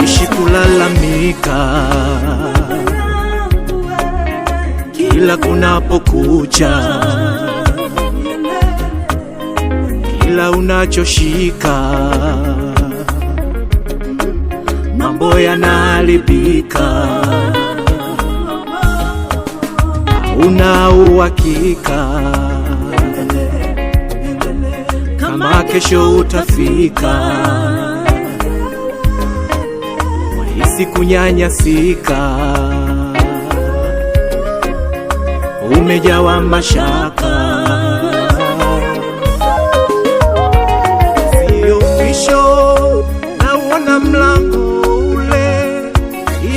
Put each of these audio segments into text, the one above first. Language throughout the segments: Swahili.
Ishi kulalamika kila kunapokucha, kila unachoshika mambo yanaharibika, hauna uhakika kama kesho utafika, wahisi kunyanyasika, umejawa mashaka, sio mwisho nauona mlango ule,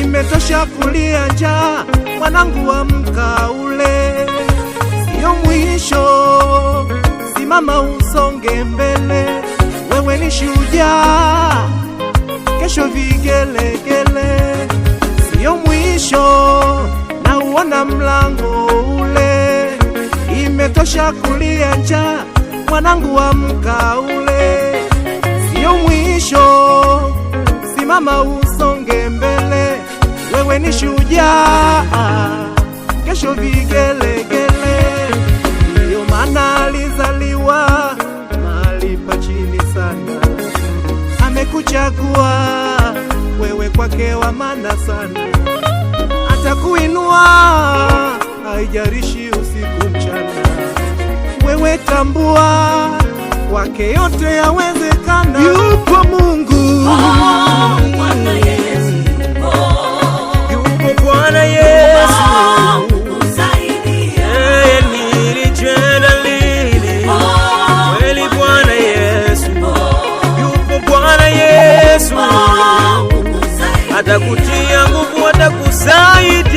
imetosha kulia njaa, mwanangu amka ule, sio mwisho, simama usonge mbele, wewe ni shujaa, kesho vigelegele, sio mwisho, nauona mlango ule, imetosha kulia njaa, mwanangu amka ule, sio mwisho, simama usonge mbele, wewe ni shujaa, kesho vigelegele. Ndiyo maana alizaliwa mahali pa chini sana, amekuchagua wewe kwake wa maana sana, atakuinua haijalishi usiku mchana. Wewe tambua kwake yote yawezekana. Yupo Mungu, Bwana Yesu yupo, Yupo Bwana Yesu, kusaidia. yeye ni jenda lili kweli. Bwana Yesu yupo, Bwana Yesu atakutia nguvu, atakusaidia.